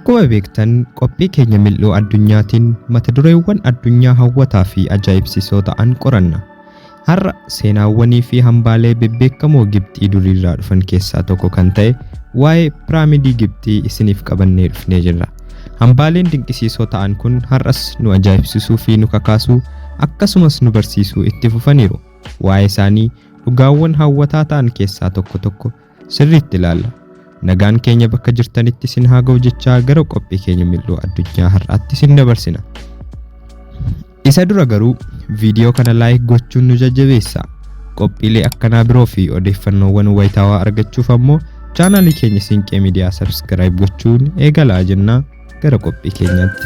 Akkuma beektan qophii keenya mil'uu addunyaatiin mata dureewwan addunyaa hawwataa fi ajaa'ibsiisoo ta'an qoranna. Har'a seenaawwanii fi hambaalee bebbeekamoo Gibxii duriirraa dhufan keessaa tokko kan ta'e waa'ee piraamidii Gibxii isiniif qabannee dhufnee jirra. Hambaaleen dinqisiisoo ta'an kun har'as nu ajaa'ibsiisuu fi nu kakaasuu akkasumas nu barsiisuu itti fufaniiru. Waa'ee isaanii dhugaawwan hawwataa ta'an keessaa tokko tokko sirriitti ilaalla. Nagaan keenya bakka jirtanitti isin haa ga'u jechaa gara qophii keenya mil'uu addunyaa har'aatti isin dabarsina. Isa dura garuu viidiyoo kana like gochuun nu jajjabeessa. Qophiilee akkanaa biroo fi odeeffannoowwan wayitaawaa argachuuf ammoo chaanaalii keenya Siinqee Miidiyaa subscribe gochuun eegalaa jennaa gara qophii keenyaatti.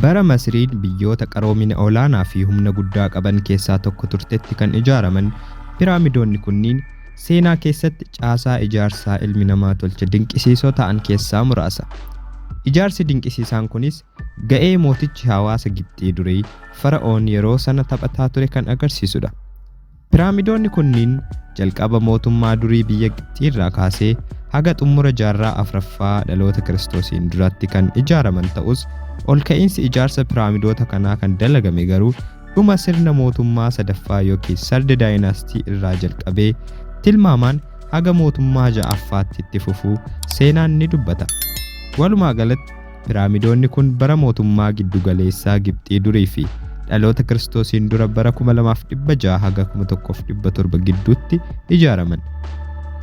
Bara Masriin biyyoota qaroomina olaanaa fi humna guddaa qaban keessaa tokko turtetti kan ijaaraman piraamidoonni kunniin seenaa keessatti caasaa ijaarsaa ilmi namaa tolche dinqisiisoo ta'an keessaa muraasa. Ijaarsi dinqisiisaan kunis ga'ee mootichi hawaasa Gibxii durii Fara'oon yeroo sana taphataa ture kan agarsiisudha. Piraamidoonni kunniin jalqaba mootummaa durii biyya Gibxiirraa kaasee haga xumura jaarraa afraffaa dhaloota Kiristoosiin duratti kan ijaaraman ta'us olka'iinsi ijaarsa piraamidoota kanaa kan dalagame garuu dhuma sirna mootummaa sadaffaa yookiin Third Dynasty irraa jalqabee tilmaamaan haga mootummaa ja'affaatti itti fufuu seenaan ni dubbata. Walumaa galatti piraamidoonni kun bara mootummaa giddugaleessaa Gibxii durii fi dhaloota Kiristoosiin dura bara 2600 haga 1700 gidduutti ijaaraman.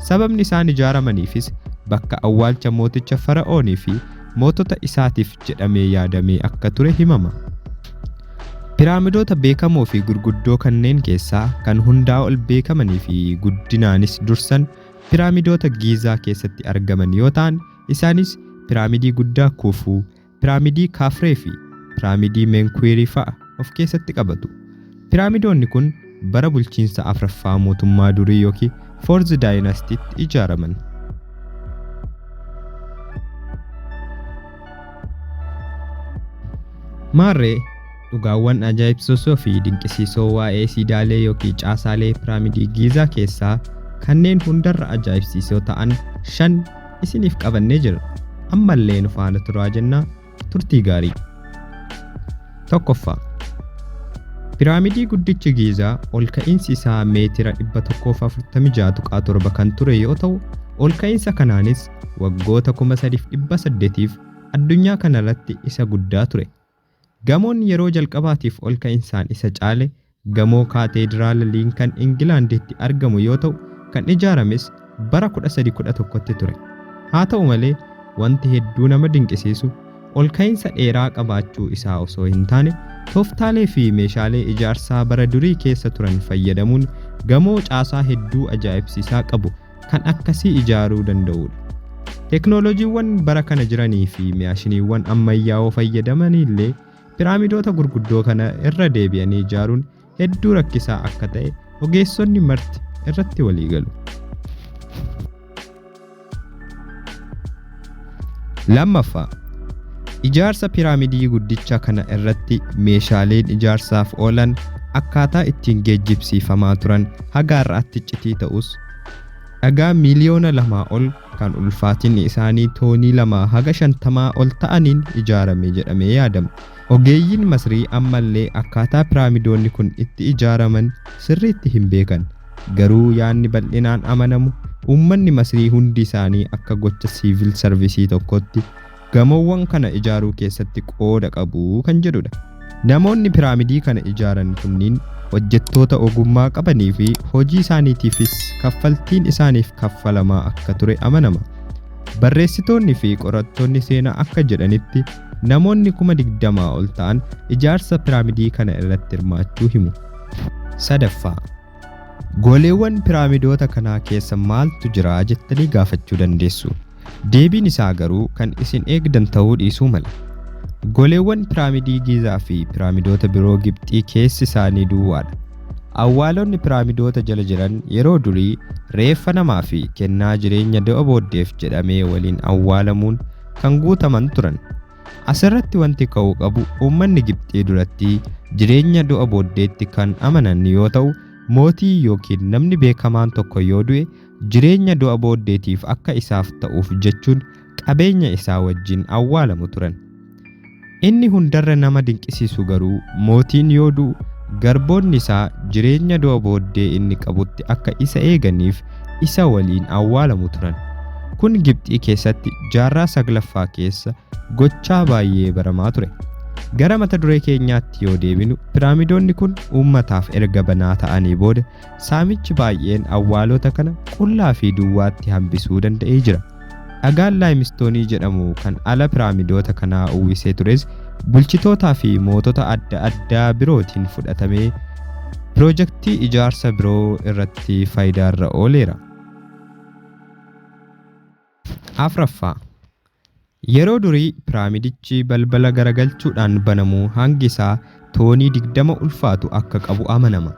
Sababni isaan ijaaramaniifis bakka awwaalcha mooticha Fara'oonii fi mootota isaatiif jedhamee yaadamee akka ture himama. Piraamidoota beekamoo fi gurguddoo kanneen keessaa kan hundaa ol beekamanii fi guddinaanis dursan piraamidoota Giizaa keessatti argaman yoo ta'an isaanis piraamidii guddaa Kufuu, piraamidii Kaafree fi piraamidii Menkuweerii fa'a of keessatti qabatu. Piraamidoonni kun bara bulchiinsa afraffaa mootummaa durii yookiin Fourth Dynastytti ijaaraman. Maarree dhugaawwan ajaa'ibsiisoo fi dinqisiisoo waa'ee siidaalee yookiin caasaalee piraamidii Giizaa keessaa kanneen hundarra ajaa'ibsiisoo ta'an shan isiniif qabannee jirra. Ammallee nu faana turaa jennaa turtii gaarii. Tokkoffaa. Piraamidii guddichi Giizaa ol ka'iinsi isaa meetira 146.7 kan ture yoo ta'u, ol ka'iinsa kanaanis waggoota 3800f addunyaa kanarratti isa guddaa ture. Gamoon yeroo jalqabaatiif ol ka'insaan isa caale gamoo Kaateediraala Liinkan Ingilaanditti argamu yoo ta'u, kan ijaarames bara 1311tti ture. Haa ta'u malee wanti hedduu nama dinqisiisu ol ka'iinsa dheeraa qabaachuu isaa osoo hin taane tooftaalee fi meeshaalee ijaarsaa bara durii keessa turan fayyadamuun gamoo caasaa hedduu ajaa'ibsiisaa qabu kan akkasii ijaaruu danda'uudha. Teeknooloojiiwwan bara kana jiranii fi maashiniiwwan ammayyaa'oo fayyadamaniillee piraamidoota gurguddoo kana irra deebi'anii ijaaruun hedduu rakkisaa akka ta'e ogeessonni marti irratti walii galu. Lammaffaa ijaarsa piraamidii guddicha kana irratti meeshaaleen ijaarsaaf oolan akkaataa ittiin geejjibsiifamaa turan haga har'aatti iccitii ta'us dhagaa miiliyoona 2 ol kan ulfaatinni isaanii toonii 2 haga 50 ol ta'aniin ijaarame jedhamee yaadama. Ogeeyyiin Masrii ammallee akkaataa piraamidoonni kun itti ijaaraman sirriitti hin beekan. Garuu yaadni bal'inaan amanamu uummanni Masrii hundi isaanii akka gocha siivil sarvisii tokkootti gamoowwan kana ijaaruu keessatti qooda qabu kan jedhudha. Namoonni piraamidii kana ijaaran kunniin hojjettoota ogummaa qabanii fi hojii isaaniitiifis kaffaltiin isaaniif kaffalamaa akka ture amanama. Barreessitoonni fi qorattoonni seenaa akka jedhanitti namoonni 20,000 ol ta'an ijaarsa piraamidii kana irratti hirmaachuu himu. Sadaffaa. Goleewwan piraamidoota kanaa keessa maaltu jira jettanii gaafachuu dandeessu. Deebiin isaa garuu kan isin eegdan ta'uu dhiisuu mala. Goleewwan piraamidii Giizaa fi piraamidoota biroo Gibxii keessi isaanii duwwaadha. Awwaalonni piraamidoota jala jiran yeroo durii reeffa namaa fi kennaa jireenya du'a booddeef jedhamee waliin awwaalamuun kan guutaman turan. Asirratti wanti ka'uu qabu uummanni Gibxii duratti jireenya du'a booddeetti kan amanan yoo ta'u, mootii yookiin namni beekamaan tokko yoo du'e jireenya du'a booddeetiif akka isaaf ta'uuf jechuun qabeenya isaa wajjin awwaalamu turan. Inni hundarra nama dinqisiisu garuu mootiin yoo du'u garboonni isaa jireenya du'a booddee inni qabutti akka isa eeganiif isa waliin awwaalamu turan. Kun Gibxii keessatti jaarraa 9ffaa keessa gochaa baay'ee baramaa ture. Gara mata duree keenyaatti yoo deebinu piraamidoonni kun uummataaf erga banaa ta'anii booda saamichi baay'een awwaalota kana qullaa fi duwwaatti hambisuu danda'ee jira. Dhagaan laayimistoonii jedhamu kan ala piraamidoota kanaa uwwisee tures bulchitootaa fi mootota adda addaa birootiin fudhatamee piroojeektii ijaarsa biroo irratti faayidaarra ooleera. 4ffaa. Yeroo durii piraamidichi balbala garagalchuudhaan banamu hangi isaa toonii 20 ulfaatu akka qabu amanama.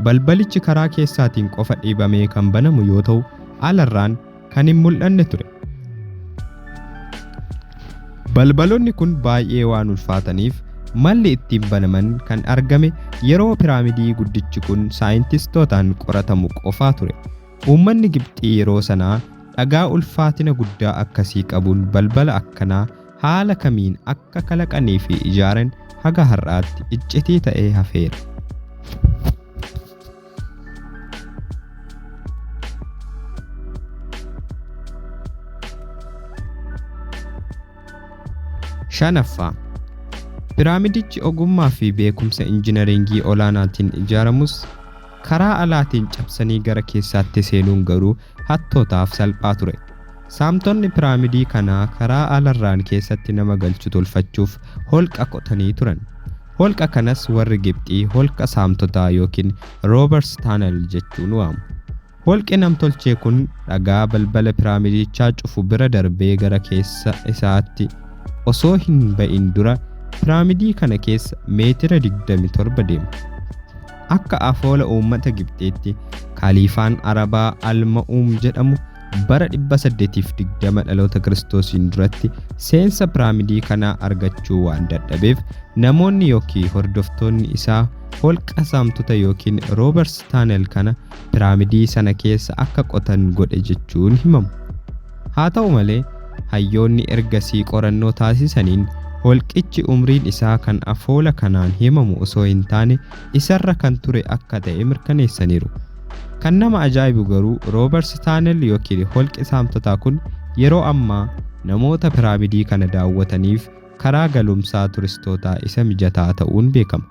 Balbalichi karaa keessaatiin qofa dhiibamee kan banamu yoo ta'u alarraan kan hin mul'anne ture. Balbalonni kun baay'ee waan ulfaataniif malli ittiin banaman kan argame yeroo piraamidii guddichi kun saayintistootaan qoratamu qofaa ture. Uummanni Gibxii yeroo sanaa dhagaa ulfaatina guddaa akkasii qabuun balbala akkanaa haala kamiin akka kalaqanii fi ijaaran haga har'aatti iccitii ta'ee hafeera. 5ffaa. Piraamidichi ogummaa fi beekumsa injinaringii olaanaatiin ijaaramus karaa alaatiin cabsanii gara keessaatti seenuun garuu hattootaaf salphaa ture. Saamtonni piraamidii kanaa karaa alarraan keessatti nama galchu tolfachuuf holqa qotanii turan. Holqa kanas warri Gibxii holqa saamtotaa yookiin Roobers Tunnel jechuun waamu. Holqi namtolchee kun dhagaa balbala piraamidichaa cufu bira darbee gara keessa isaatti osoo hin ba'in dura piraamidii kana keessa meetira 27 deema. Akka afoola uummata Gibxiitti Kaliifaan Arabaa Al-Ma'uum jedhamu bara 820 dhaloota Kiristoosiin duratti seensa piraamidii kanaa argachuu waan dadhabeef namoonni yookiin hordoftoonni isaa holqa saamtota yookiin Roobers Tunnel kana piraamidii sana keessa akka qotan godhe jechuun himamu. Haa ta'u malee hayyoonni ergasii qorannoo taasisaniin holqichi umriin isaa kan afoola kanaan himamu osoo hin taane isarra kan ture akka ta'e mirkaneessaniiru. Kan nama ajaa'ibu garuu Roobers Tunnel yookiin holqi saamtotaa kun yeroo ammaa namoota piraamidii kana daawwataniif karaa galumsaa turistootaa isa mijataa ta'uun beekama.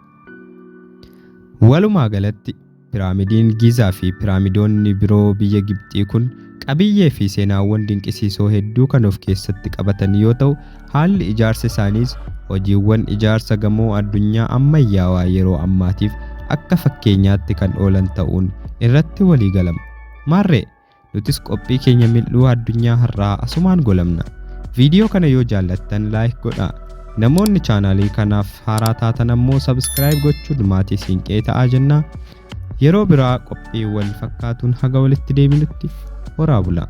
Walumaa galatti piraamidiin Giizaa fi piraamidoonni biroo biyya Gibxii kun qabiyyee fi seenaawwan dinqisiisoo hedduu kan of keessatti qabatan yoo ta'u haalli ijaarsa isaaniis hojiiwwan ijaarsa gamoo addunyaa ammayyaawaa yeroo ammaatiif akka fakkeenyaatti kan oolan ta'uun irratti walii galama. Maarree nutis qophii keenya mil'uu addunyaa har'aa asumaan golamna. Viidiyoo kana yoo jaallattan like godhaa. Namoonni chaanaalii kanaaf haaraa taatan ammoo subscribe gochuun maatii siinqee ta'aa jennaa. Yeroo biraa qophii wal fakkaatuun haga walitti deebinutti horaa bulaa.